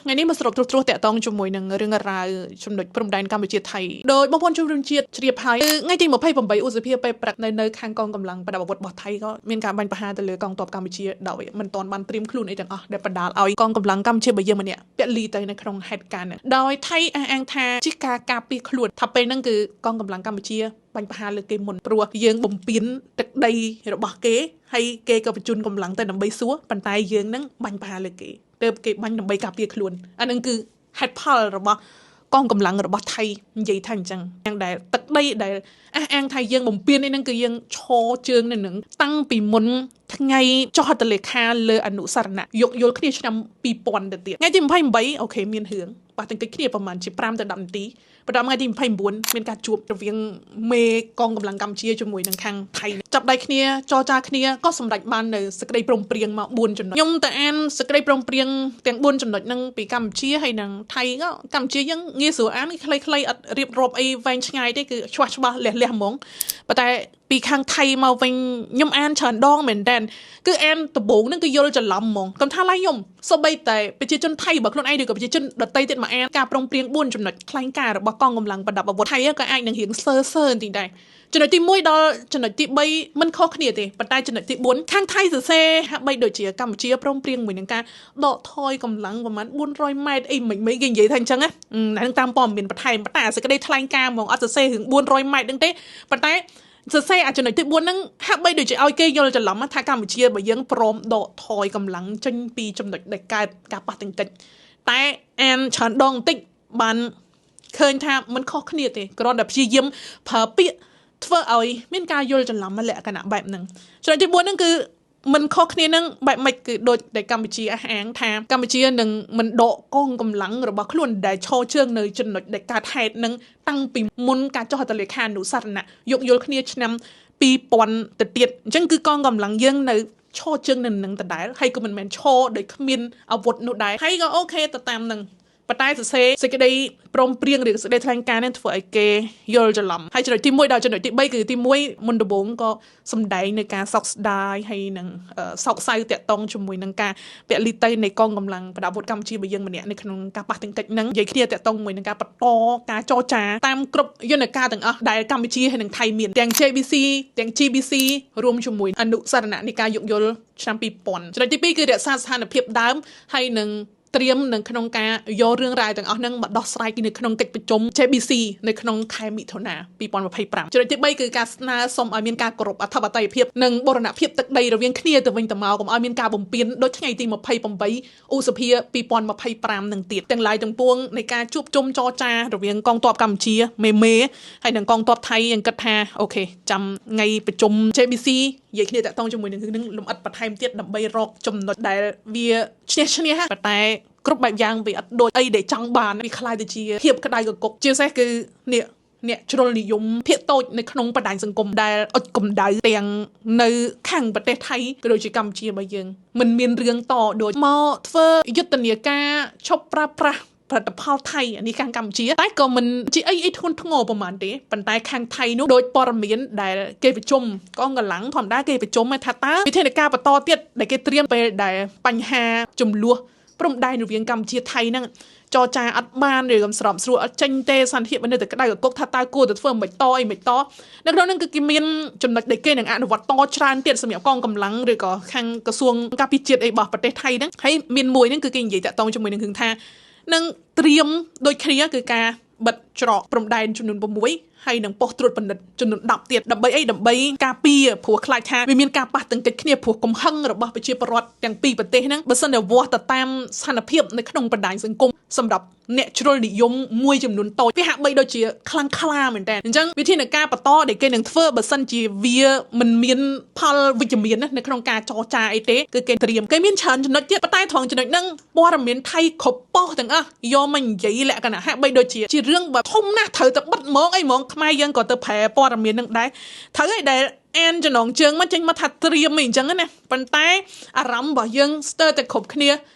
ថ្ងៃនេះមកសរុបត្រួសត្រាសតាក់ទងជាមួយនឹងរឿងរ៉ាវចំណុចព្រំដែនកម្ពុជាថៃដោយបងប្អូនជនរួមជាតិជ្រាបហើយគឺថ្ងៃទី28ឧសភាពេលព្រឹកនៅខាងកងកម្លាំងប្រដាប់អាវុធរបស់ថៃក៏មានការបាញ់ប្រហារទៅលើកងទ័ពកម្ពុជាដោយមិនទាន់បានត្រៀមខ្លួនអីទាំងអស់ដែលបណ្ដាលឲ្យកងកម្លាំងកម្ពុជារបស់យើងម្នាក់ពលីទៅនៅក្នុងហេតុការណ៍ហ្នឹងដោយថៃអះអាងថាជាការការពារខ្លួនថាពេលហ្នឹងគឺកងកម្លាំងកម្ពុជាបាញ់ប្រហារលើគេមុនព្រោះយើងបំពេញទឹកដីរបស់គេហើយគេក៏បញ្ជូនកម្លាំងទៅដើម្បីសួរប៉ុន្តែយើងហ្នឹងបាញ់ប្រហារលើគេទើបគេបាញ់ដើម្បីការពារខ្លួនអាហ្នឹងគឺហេតុផលរបស់កងកម្លាំងរបស់ថៃនិយាយថាអញ្ចឹងយ៉ាងដែលទឹកដីដែលអះអាងថាយើងបំពេញនេះហ្នឹងគឺយើងឈរជើងនៅនឹងតាំងពីមុនថ្ងៃចុះហត្ថលេខាលើអនុសារណៈយោគយល់គ្នាឆ្នាំ2000ទៅទៀតថ្ងៃទី28 okay មានរឿងប៉ះទង្គិចគ្នាប្រហែលជា5ទៅ10នាទីបន្ទាប់ថ្ងៃទី29មានការជួបរវាងមេកងកម្លាំងកម្ពុជាជាមួយនឹងខាងថៃចាប់ដៃគ្នាចរចាគ្នាក៏សម្រេចបាននៅសេចក្តីព្រមព្រៀងមក4ចំណុចខ្ញុំទៅអានសេចក្តីព្រមព្រៀងទាំង4ចំណុចហ្នឹងពីកម្ពុជាហើយនឹងថៃក៏កម្ពុជាយើងងាយស្រួលអានខ្លីៗអត់រៀបរាប់អីវែងឆ្ងាយទេគឺច្បាស់ច្បាស់លះលះហ្មងប៉ុន្តែពីខាងថៃមកវិញខ្ញុំអានច្រើនដងមែនតើគឺអានដំបូងហ្នឹងគឺយល់ច្រឡំហ្មងកុំថាឡើយខ្ញុំសូម្បីតែប្រជាជនថៃបើខ្លួនឯងឬក៏ប្រជាជនដទៃទៀតមកអានការព្រមព្រៀង4ចំណុចថ្លែងការណ៍របស់កងកម្លាំងប្រដាប់អាវុធថៃក៏អាចនឹងរៀងសើសើបន្តិចដែរចំណុចទី1ដល់ចំណុចទី3មិនខុសគ្នាទេប៉ុន្តែចំណុចទី4ខាងថៃសរសេរហាក់បីដូចជាកម្ពុជាព្រមព្រៀងមួយនឹងការដកថយកម្លាំងប្រហែល400ម៉ែត្រអីមិនមិនគេនិយាយថាអញ្ចឹងណាហ្នឹងតាមព័ត៌មានបន្ថែមប៉ុន្តែសេចក្តីថ្លែងការណ៍ហ្មងអត់សរសេររឿង400ម៉ែត្រហ្នឹងទេប៉ុន្តែសរសេរអាចំណុចទី4ហ្នឹងហាក់បីដូចជាឲ្យគេយល់ច្រឡំថាកម្ពុជាបើយើងព្រមដកថយកម្លាំងចេញពីចំណុចដែលកើតការប៉ះទង្គិចតែអានច្រើនដងបន្តិចបានឃើញថាมันខុសគ្នាទេគ្រាន់តែព្យាយាមប្រើពាក្យធ្វើឲ្យមានការយល់ច្រឡំលក្ខណៈបែបហ្នឹងចំណុចទី4ហ្នឹងគឺមិនខុសគ្នានឹងបែបម៉េចគឺដូចដែលកម្ពុជាអះអាងថាកម្ពុជានឹងមិនដកកងកម្លាំងរបស់ខ្លួនដែលឈរជើងនៅចំណុចដែលកើតហេតុនឹងតាំងពីមុនការចុះហត្ថលេខាអនុសារណៈយោគយល់គ្នាឆ្នាំ2000ទៅទៀតអញ្ចឹងគឺកងកម្លាំងយើងនៅឈរជើងនៅនឹងដដែលហើយក៏មិនមែនឈរដោយគ្មានអាវុធនោះដែរហើយក៏ okay ទៅតាមនឹងប៉ុន្តែសរសេរសេចក្តីព្រមព្រៀងឬសេចក្តីថ្លែងការណ៍នេះធ្វើឲ្យគេយល់ច្រឡំហើយចំណុចទី1ដល់ចំណុចទី3គឺទី1មុនដំបូងក៏សម្ដែងនៅការសោកស្ដាយហើយនឹងសោកសៅតាក់ទងជាមួយនឹងការពលីទៅនៃកងកម្លាំងប្រដាប់អាវុធកម្ពុជារបស់យើងម្នាក់នៅក្នុងការប៉ះទង្គិចហ្នឹងនិយាយគ្នាតាក់ទងមួយនឹងការបន្តការចរចាតាមគ្រប់យន្តការទាំងអស់ដែលកម្ពុជាហើយនិងថៃមានទាំង JBC ទាំង GBC រួមជាមួយអនុសារណៈនៃការយោគយល់ឆ្នាំ2000ចំណុចទី2គឺរក្សាស្ថានភាពដើមហើយនឹងត្រៀមនៅក្នុងការយករឿងរ៉ាវទាំងអស់ហ្នឹងមកដោះស្រាយនៅក្នុងកិច្ចប្រជុំ JBC នៅក្នុងខែមិថុនា2025ចំណុចទី3គឺការស្នើសុំឲ្យមានការគោរពអធិបតេយ្យភាពនិងបូរណភាពទឹកដីរវាងគ្នាទៅវិញទៅមកកុំឲ្យមានការបំពានដូចថ្ងៃទី28ឧសភា2025នឹងទៀតទាំងឡាយទាំងពួងនៃការជួបជុំចរចារវាងកងទ័ពកម្ពុជាមេមេហើយនិងកងទ័ពថៃយើងគិតថា okay ចាំថ្ងៃប្រជុំ JBC និយាយគ្នាតាក់ទងជាមួយនឹងរឿងនឹងលំអិតបន្ថែមទៀតដើម្បីរកចំណុចដែលវាឈ្នះឈ្នះប៉ុន្តែគ្រប់បែបយ៉ាងវាអត់ដូចអីដែលចង់បានវាក្លាយទៅជាភាពក្តៅកគុកជាពិសេសគឺនេះអ្នកជ្រុលនិយមភាគតូចនៅក្នុងបណ្ដាញសង្គមដែលអុចកម្ដៅទាំងនៅខាងប្រទេសថៃក៏ដូចជាកម្ពុជារបស់យើងមិនមានរឿងតដូចមកធ្វើយុទ្ធនាការឈប់ប្រើប្រាស់ផលិតផលថៃអានេះខាងកម្ពុជាតែក៏មិនជាអីអីធ្ងន់ធ្ងរប្រហែលទេប៉ុន្តែខាងថៃនោះដូចព័ត៌មានដែលគេប្រជុំកងកម្លាំងធម្មតាគេប្រជុំថាតើវិធានការបន្តទៀតដែលគេត្រៀមពេលដែលបញ្ហាចំនួនព្រំដែនរវាងកម្ពុជាថៃហ្នឹងចរចាអត់បានឬកំស្របស្រួលអត់ចេញទេសន្តិភាពនៅតែក្តៅកគុកថាតើគួរតែធ្វើមិនតអីមិនតនៅក្នុងហ្នឹងគឺគេមានចំណុចដែលគេនឹងអនុវត្តតច្រើនទៀតសម្រាប់កងកម្លាំងឬក៏ខាងក្រសួងការពារជាតិអីរបស់ប្រទេសថៃហ្នឹងហើយមានមួយហ្នឹងគឺគេនិយាយតាក់ទងជាមួយនឹងរឿងថានឹងត្រៀមដូចគ្នាគឺការបិទច្រកព្រំដែនចំនួន6ហើយនឹងប៉ុស្តិ៍ត្រួតពិនិត្យចំនួន10ទៀតដើម្បីអីដើម្បីការពារព្រោះខ្លាចថាវាមានការប៉ះទង្គិចគ្នាព្រោះកំហឹងរបស់ប្រជាពលរដ្ឋទាំងពីរប្រទេសហ្នឹងបើសិនតែវាស់ទៅតាមស្ថានភាពនៅក្នុងបណ្ដាញសង្គមសម្រាប់អ្នកជ្រុលនិយមមួយចំនួនតូចវាហាក់បីដូចជាខ្លាំងក្លាមែនតើអញ្ចឹងវិធានការបន្តដែលគេនឹងធ្វើបើសិនជាវាមិនមានផលវិជ្ជមានណានៅក្នុងការចរចាអីទេគឺគេត្រៀមគេមានច្រើនចំណុចទៀតប៉ុន្តែត្រង់ចំណុចហ្នឹងព័ត៌មានថៃគ្រប់ប៉ុស្តិ៍ទាំងអស់យកមកនិយាយលក្ខណៈហាក់បីដូចជាជារឿងបែបធំណាស់ត្រូវតែបិទហ្មងអីហ្មងខ្មែរយើងក៏ទៅប្រែព័ត៌មាននឹងដែរត្រូវឲ្យដែលអានចំណងជើងមកចេញមកថាត្រៀមអីអញ្ចឹងណាប៉ុន្តែអារម្មណ៍របស់យើងស្ទើរតែគ្រប់គ្នា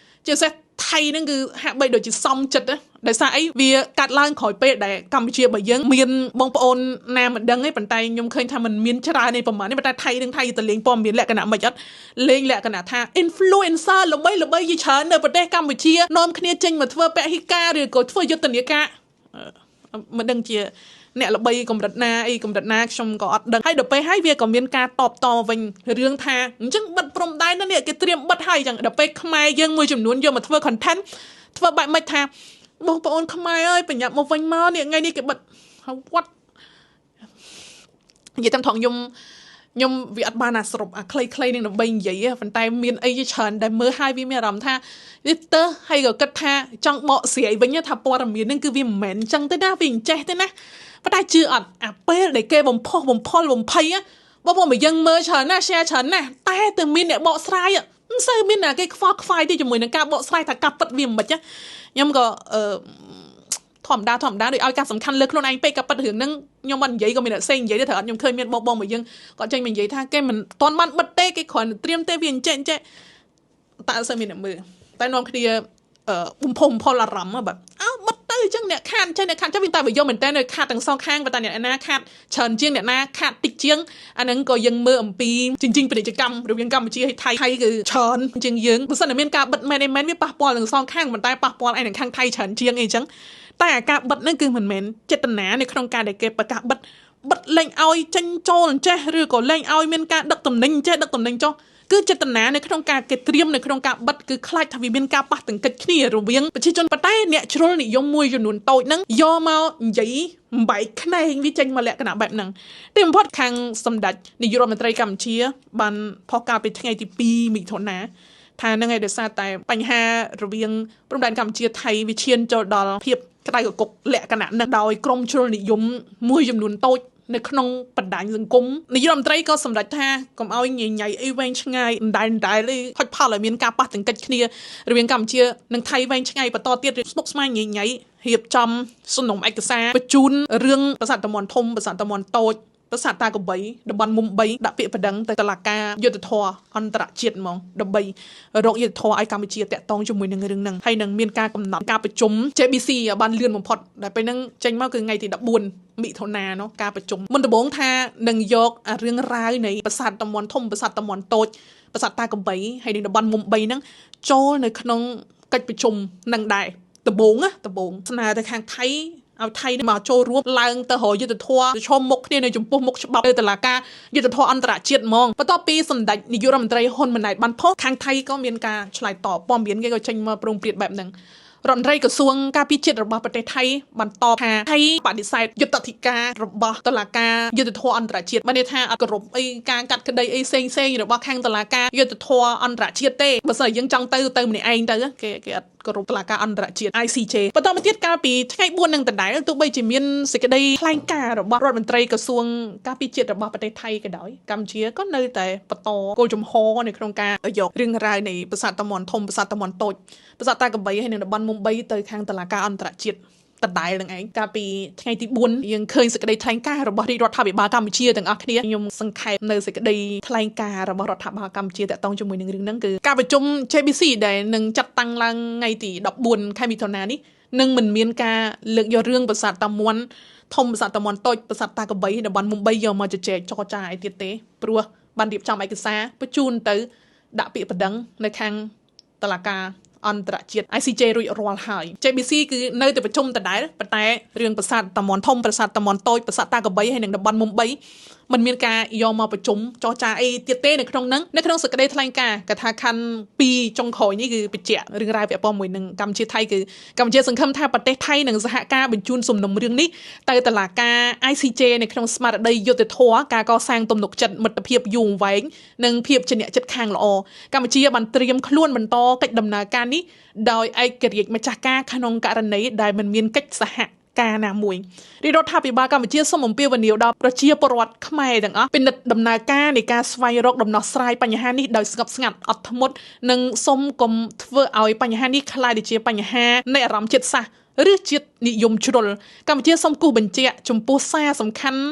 ជាពិសេស ថៃហ្នឹងគឺហាក់បីដូចជាសមចិត្តណាដោយសារអីវាកាត់ឡើងក្រោយពេលដែលកម្ពុជារបស់យើងមានបងប្អូនណាមិនដឹងទេប៉ុន្តែខ្ញុំឃើញថាมันមានច្រើនទេប្រហែលទេប៉ុន្តែថៃនឹងថៃទៅលេងព័ត៌មានលក្ខណៈមិនអត់លេងលក្ខណៈថា influencer ល្បីល្បីជាច្រើននៅប្រទេសកម្ពុជានាំគ្នាចេញមកធ្វើពហិការឬក៏ធ្វើយុទ្ធនាការមិនដឹងជាអ្នកល្បីកម្រិតណាអីកម្រិតណាខ្ញុំក៏អត់ដឹងហើយដល់ពេលហើយវាក៏មានការតបតវិញរឿងថាអញ្ចឹងបិទព្រំដែននេះគេត្រៀមបិទហើយអញ្ចឹងដល់ពេលខ្មែរយើងមួយចំនួនយកមកធ្វើ content ធ្វើបែបម៉េចថាបងប្អូនខ្មែរអើយប្រញាប់មកវិញមកនេះថ្ងៃនេះគេបិទវត្តនិយាយតាមថងខ្ញុំវាអត់បានអាសរុបអាខ្លីៗនឹងដើម្បីនិយាយប៉ុន្តែមានអីច្រើនដែលមើលហើយវាមានអារម្មណ៍ថាវាទៅហើយក៏គិតថាចង់បកស្រាយវិញថាព័ត៌មាននឹងគឺវាមិនមែនអញ្ចឹងទេណាវាអញ្ចេះទេណាប៉ុន្តែជឿអត់អាពេលដែលគេបំផុសបំផុលបំភ័យបងប្អូនបើយើងមើលច្រើនណាស់ share ច្រើនណាស់តែទៅមានអ្នកបកស្រាយមិនសូវមានអ្នកគេខ្វល់ខ្វាយទេជាមួយនឹងការបកស្រាយថាកាប់ពិតវាមិនម៉េចខ្ញុំក៏អឺធម្មតាធម្មតាដូចឲ្យការសំខាន់លើខ្លួនឯងពេកក៏ប៉ិតរឿងហ្នឹងខ្ញុំអត់និយាយក៏មានអ្នកផ្សេងនិយាយដែរត្រូវអត់ខ្ញុំឃើញមានបងបងមកយើងគាត់ចេញមកនិយាយថាគេមិនទាន់បានបិទទេគេគ្រាន់តែត្រៀមទេវាអញ្ចេះអញ្ចេះតែអត់សូវមានអ្នកមើលតែនាំគ្នាបំផុសបំផុលអារម្មណ៍បែបអើបិទទៅអញ្ចឹងអ្នកខាតអញ្ចឹងអ្នកខាតចឹងវាតែវាយកមែនតើនៅខាតទាំងសងខាងប៉ុន្តែអ្នកណាខាតច្រើនជាងអ្នកណាខាតតិចជាងអាហ្នឹងក៏យើងមើលអំពីជញ្ជីងពាណិជ្ជកម្មរវាងកម្ពុជាហើយថៃថៃគឺច្រើនជាងយើងបើសិនតែមានការបិទមែនឯមែនវាប៉ះពាល់ទាំងសងខាងប៉ុន្តែប៉ះពាល់ឯនឹងខាងថៃច្រើនជាងអីចឹងតែអាការបិទហ្នឹងគឺមិនមែនចេតនានៅក្នុងការដែលគេប្រកាសបិទបិទលែងឲ្យចេញចូលអញ្ចេះឬក៏លែងឲ្យមានការដឹកតំណែងអញ្ចេះដឹកតំណែងចុះគឺចេតនានៅក្នុងការគេត្រៀមនៅក្នុងការបិទគឺខ្លាចថាវាមានការប៉ះទង្គិចគ្នារវាងប្រជាជនប៉ុន្តែអ្នកជ្រុលនិយមមួយចំនួនតូចហ្នឹងយកមកនិយាយបំបែកខ្នែងវាចេញមកលក្ខណៈបែបហ្នឹងទីបំផុតខាងសម្ដេចនាយករដ្ឋមន្ត្រីកម្ពុជាបានផុសកាលពីថ្ងៃទី2មិថុនាថានឹងឯងដោយសារតែបញ្ហារវាងព្រំដែនកម្ពុជាថៃវាឈានចូលដល់ភាពក្តៅកគុកលក្ខណៈនឹងដោយក្រមជ្រុលនិយមមួយចំនួនតូចនៅក្នុងបណ្ដាញសង្គមនាយករដ្ឋមន្ត្រីក៏សម្រេចថាកុំឲ្យញញៃអីវែងឆ្ងាយដដែលដដែលអីហុចផលឲ្យមានការប៉ះទង្គិចគ្នារវាងកម្ពុជានិងថៃវែងឆ្ងាយបន្តទៀតស្មុគស្មាញញញៃរៀបចំសំណុំឯកសារបញ្ជូនរឿងប្រាសាទតាមាន់ធំប្រាសាទតាមាន់តូចប្រាសាទតាក្របីតំបន់មុំ3ដាក់ពាក្យប្តឹងទៅតុលាការយុត្តិធម៌អន្តរជាតិហ្មងដើម្បីរកយុត្តិធម៌ឲ្យកម្ពុជាតាក់ទងជាមួយនឹងរឿងហ្នឹងហើយនឹងមានការកំណត់ការប្រជុំ JBC បានលឿនបំផុតដែលពេលហ្នឹងចេញមកគឺថ្ងៃទី14មិថុនានោះការប្រជុំមុនដំបូងថានឹងយករឿងរ៉ាវនៃប្រាសាទតាមាន់ធំប្រាសាទតាមាន់តូចប្រាសាទតាក្របីហើយនឹងតំបន់មុំ3ហ្នឹងចូលនៅក្នុងកិច្ចប្រជុំនឹងដែរដំបូងណាដំបូងស្នើទៅខាងថៃឲ្យថៃមកចូលរួមឡើងទៅរកយុត្តិធម៌ប្រឈមមុខគ្នានៅចំពោះមុខច្បាប់នៅតុលាការយុត្តិធម៌អន្តរជាតិហ្មងបន្ទាប់ពីសម្ដេចនាយករដ្ឋមន្ត្រីហ៊ុនម៉ាណែតបានផុសខាងថៃក៏មានការឆ្លើយតបព័ត៌មានគេក៏ចេញមកប្រងព្រាតបែបហ្នឹងរដ្ឋមន្ត្រីក្រសួងការពារជាតិរបស់ប្រទេសថៃបានតបថាថៃបដិសេធយុទ្ធធិការរបស់តុលាការយុត្តិធម៌អន្តរជាតិបានន័យថាអត់គោរពអីការកាត់ក្តីអីផ្សេងផ្សេងរបស់ខាងតុលាការយុត្តិធម៌អន្តរជាតិទេបើសិនយើងចង់ទៅទៅម្នាក់ឯងទៅគេគេអត់គោរពតុលាការអន្តរជាតិ ICJ បន្តមកទៀតកាលពីថ្ងៃ4នឹងដដែលទោះបីជាមានសេចក្តីថ្លែងការណ៍របស់រដ្ឋមន្ត្រីក្រសួងការពារជាតិរបស់ប្រទេសថៃក៏ដោយកម្ពុជាក៏នៅតែបន្តគោលជំហរនៅក្នុងការយករឿងរ៉ាវនៃប្រាសាទតាមាន់ធំប្រាសាទតាមាន់តូចប្រាសាទតាក្របីហើយនិងតំបន់មុំ3ទៅខាងតុលាការអន្តរជាតិដដែលនឹងឯងកាលពីថ្ងៃទី4យើងឃើញសេចក្តីថ្លែងការណ៍របស់រាជរដ្ឋាភិបាលកម្ពុជាទាំងអស់គ្នាខ្ញុំសង្ខេបនៅសេចក្តីថ្លែងការណ៍របស់រដ្ឋាភិបាលកម្ពុជាតាក់ទងជាមួយនឹងរឿងហ្នឹងគឺការប្រជុំ JBC ដែលនឹងចាត់តាំងឡើងថ្ងៃទី14ខែមិថុនានេះនឹងមិនមានការលើកយករឿងប្រាសាទតាមាន់ធំប្រាសាទតាមាន់តូចប្រាសាទតាក្របីតំបន់មុំ3យកមកជជែកចរចាអីទៀតទេព្រោះបានរៀបចំឯកសារបញ្ជូនទៅដាក់ពាក្យប្តឹងនៅខាងតុលាការអន្តរជាតិ ICJ រួចរាល់ហើយ JBC គឺនៅតែប្រជុំដដែលប៉ុន្តែរឿងប្រាសាទតាមាន់ធំប្រាសាទតាមាន់តូចប្រាសាទតាក្របីហើយនិងតំបន់មុំ3មិនមានការយកមកប្រជុំចរចាអីទៀតទេនៅក្នុងហ្នឹងនៅក្នុងសេចក្តីថ្លែងការណ៍កថាខណ្ឌ2ចុងក្រោយនេះគឺបញ្ជាក់រឿងរ៉ាវពាក់ព័ន្ធមួយនឹងកម្ពុជាថៃគឺកម្ពុជាសង្ឃឹមថាប្រទេសថៃនឹងសហការបញ្ជូនសំណុំរឿងនេះទៅតុលាការ ICJ នៅក្នុងស្មារតីយុត្តិធម៌ការកសាងទំនុកចិត្តមិត្តភាពយូរអង្វែងនិងភាពជាអ្នកចិត្តខាងល្អកម្ពុជាបានត្រៀមខ្លួនបន្តកិច្ចដំណើរការនេះដោយឯករាជ្យម្ចាស់ការក្នុងករណីដែលមិនមានកិច្ចសហការណាមួយរាជរដ្ឋាភិបាលកម្ពុជាសូមអំពាវនាវដល់ប្រជាពលរដ្ឋខ្មែរទាំងអស់ពិនិត្យដំណើរការនៃការស្វែងរកដំណោះស្រាយបញ្ហានេះដោយស្ងប់ស្ងាត់អត់ធ្មត់និងសូមកុំធ្វើឲ្យបញ្ហានេះក្លាយទៅជាបញ្ហានៃអារម្មណ៍ជាតិសាសន៍ ឬជាតិនិយមជ្រុលកម្ពុជាសូមគូសបញ្ជាក់ចំពោះសារសំខាន់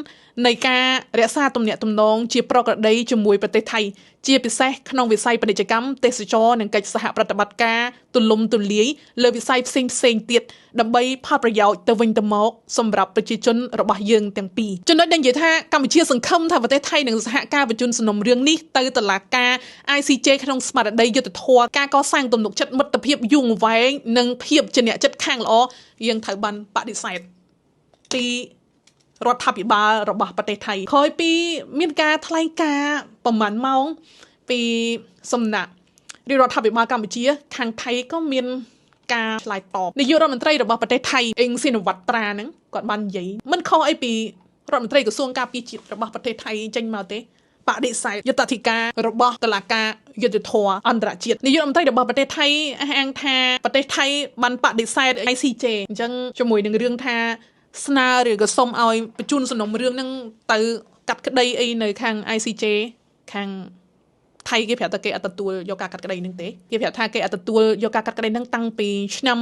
នៃការរក្សាទំនាក់ទំនងជាប្រក្រតីជាមួយប្រទេសថៃជាពិសេសក្នុងវិស័យពាណិជ្ជកម្មទេសចរណ៍និងកិច្ចសហប្រតិបត្តិការទូលំទូលាយលើវិស័យផ្សេងផ្សេងទៀតដើម្បីផលប្រយោជន៍ទៅវិញទៅមកសម្រាប់ប្រជាជនរបស់យើងទាំងពីរចំណុចដែលនិយាយថាកម្ពុជាសង្ឃឹមថាប្រទេសថៃនឹងសហការបញ្ជូនសំណុំរឿងនេះទៅតុលាការ ICJ ក្នុងស្មារតីយុត្តិធម៌ការកសាងទំនុកចិត្តមិត្តភាពយូរអង្វែងនិងភាពជាអ្នកចិត្តខាងល្អយើងត្រូវបានបដិសេធពីរដ្ឋាភិបាលរបស់ប្រទេសថៃក្រោយពីមានការថ្លែងការណ៍ប្រមាណម៉ោងពីសំណាក់រាជរដ្ឋាភិបាលកម្ពុជា ខាងថៃក៏មានការឆ្លើយតបនាយករដ្ឋមន្ត្រីរបស់ប្រទេសថៃអេងស៊ីនវត្ត្រាហ្នឹងគាត់បាននិយាយមិនខុសអីពីរដ្ឋមន្ត្រីក្រសួងការពារជាតិរបស់ប្រទេសថៃចេញមកទេបដិសេធយុត្តិធិការរបស់តុលាការយុត្តិធម៌អន្តរជាតិនាយករដ្ឋមន្ត្រីរបស់ប្រទេសថៃអះអាងថាប្រទេសថៃបានបដិសេធ ICJ អញ្ចឹងជាមួយនឹងរឿងថាស្នើឬក៏សុំឲ្យបញ្ជូនសំណុំរឿងហ្នឹងទៅកាត់ក្តីអីនៅខាង ICJ ខាងថៃគេប្រាប់ថាគេអត់ទទួលយកការកាត់ក្តីហ្នឹងទេគេប្រាប់ថាគេអត់ទទួលយកការកាត់ក្តីហ្នឹងតាំងពីឆ្នាំ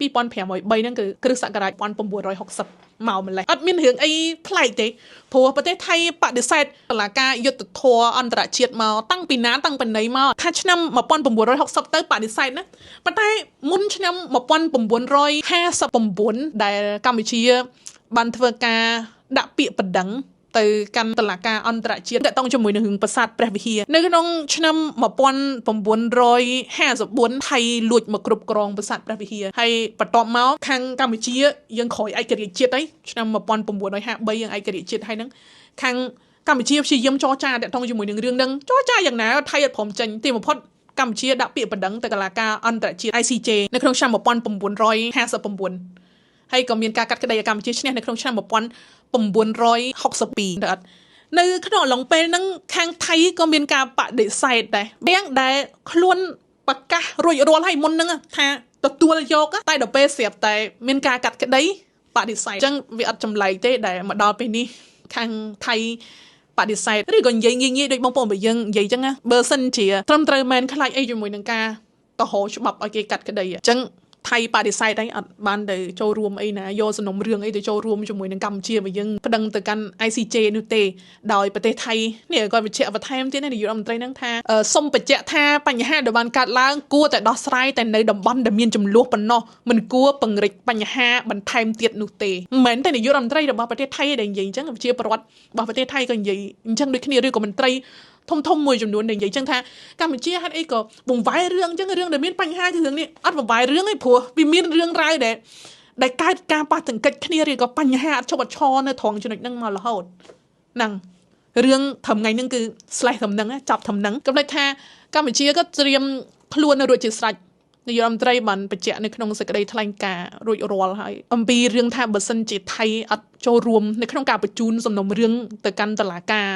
2503ហ្នឹងគឺគ្រិស្តសករាជ1960មកម្លេះអត់មានរឿងអីប្លែកទេព្រោះប្រទេសថៃបដិសេធតុលាការយុត្តិធម៌អន្តរជាតិមកតាំងពីណាតាំងពីណីមកថាឆ្នាំ1960ទៅបដិសេធណាប៉ុន្តែមុនឆ្នាំ1959ដែលកម្ពុជាបានធ្វើការដាក់ពាក្យបណ្ដឹងទៅកាន់តុលាការអន្តរជាតិតាក់ទងជាមួយនឹងរឿងប្រាសាទព្រះវិហារនៅក្នុងឆ្នាំ1954ថៃលួចមកគ្រប់គ្រងប្រាសាទព្រះវិហារហើយបន្ទាប់មកខាងកម្ពុជាយើងក្រោយឯករាជ្យជាតិអីឆ្នាំ1953យើងឯករាជ្យជាតិហើយហ្នឹងខាងកម្ពុជាព្យាយាមចរចាតាក់ទងជាមួយនឹងរឿងហ្នឹងចរចាយ៉ាងណាថៃអត់ព្រមចេញទីបំផុតកម្ពុជាដាក់ពាក្យបណ្ដឹងទៅតុលាការអន្តរជាតិ ICJ នៅក្នុងឆ្នាំ1959ហើយក៏មានការកាត់ក្តីឲ្យកម្ពុជាឈ្នះនៅក្នុងឆ្នាំ1962ទៅអត់នៅក្នុងអំឡុងពេលហ្នឹងខាងថៃក៏មានការបដិសេធដែរទាំងដែលខ្លួនប្រកាសរួចរាល់ហើយមុនហ្នឹងថាទទួលយកតែដល់ពេលស្រាប់តែមានការកាត់ក្តីបដិសេធអញ្ចឹងវាអត់ចម្លែកទេដែលមកដល់ពេលនេះខាងថៃបដិសេធឬក៏និយាយងាយៗដូចបងប្អូនបើយើងនិយាយអញ្ចឹងណាបើសិនជាត្រឹមត្រូវមែនខ្លាចអីជាមួយនឹងការទៅហៅច្បាប់ឲ្យគេកាត់ក្តីអញ្ចឹងថៃបដិសេធហើយអត់បានទៅចូលរួមអីណាយកសំណុំរឿងអីទៅចូលរួមជាមួយនឹងកម្ពុជាបើយើងប្តឹងទៅកាន់ ICJ នោះទេដោយប្រទេសថៃនេះគាត់បញ្ជាក់បន្ថែមទៀតណានាយករដ្ឋមន្ត្រីហ្នឹងថាសូមបញ្ជាក់ថាបញ្ហាដែលបានកើតឡើងគួរតែដោះស្រាយតែនៅតំបន់ដែលមានចំនួនប៉ុណ្ណោះមិនគួរពង្រិចបញ្ហាបន្ថែមទៀតនោះទេមិនមែនតែនាយករដ្ឋមន្ត្រីរបស់ប្រទេសថៃដែលនិយាយអញ្ចឹងប្រជាពលរដ្ឋរបស់ប្រទេសថៃក៏និយាយអញ្ចឹងដូចគ្នាឬក៏មន្ត្រីធំធំមួយចំនួនដែលនិយាយចឹងថាកម្ពុជាហេតុអីក៏បង្វែររឿងចឹងរឿងដែលមានបញ្ហាគឺរឿងនេះអត់បង្វែររឿងទេព្រោះវាមានរឿងរ៉ាវដែលកើតការប៉ះទង្គិចគ្នាឬក៏បញ្ហាអត់ឈប់អត់ឈរនៅត្រង់ចំណុចហ្នឹងមករហូតហ្នឹងរឿងត្រឹមថ្ងៃហ្នឹងគឺ slash ត្រឹមហ្នឹងចាប់ត្រឹមហ្នឹងកំលេចថាកម្ពុជាក៏ត្រៀមខ្លួននៅរួចជាស្រេចនាយករដ្ឋមន្ត្រីបានបញ្ជាក់នៅក្នុងសេចក្តីថ្លែងការណ៍រួចរាល់ហើយអំពីរឿងថាបើសិនជាថៃអត់ចូលរួមនៅក្នុងការបញ្ជូនសំណុំរឿងទៅកាន់តុលាការ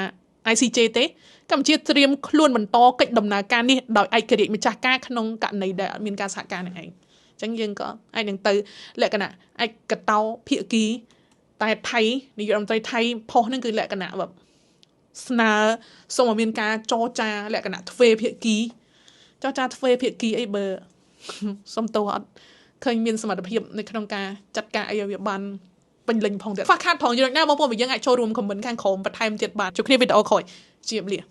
ICJ ទេកម្ពុជាត្រៀមខ្លួនបន្តកិច្ចដំណើរការនេះដោយឯករាជ្យម្ចាស់ការក្នុងករណីដែលអត់មានការសហការនឹងឯងអញ្ចឹងយើងក៏អាចនឹងទៅលក្ខណៈឯកតោភាគីតែថៃនាយករដ្ឋមន្ត្រីថៃផុសនឹងគឺលក្ខណៈបែបស្នើសូមឲ្យមានការចរចាលក្ខណៈទ្វេភាគីចរចាទ្វេភាគីអីបើសុំទោសអត់ឃើញមានសមត្ថភាពនៅក្នុងការចាត់ការអីឲ្យវាបានពេញលេញផងទៀតខ្វះខាតផងយ៉ាងណាបងប្អូនយើងអាចចូលរួម comment ខាងក្រោមបន្ថែមទៀតបាទជួបគ្នាវីដេអូក្រោយជម្រាបលា។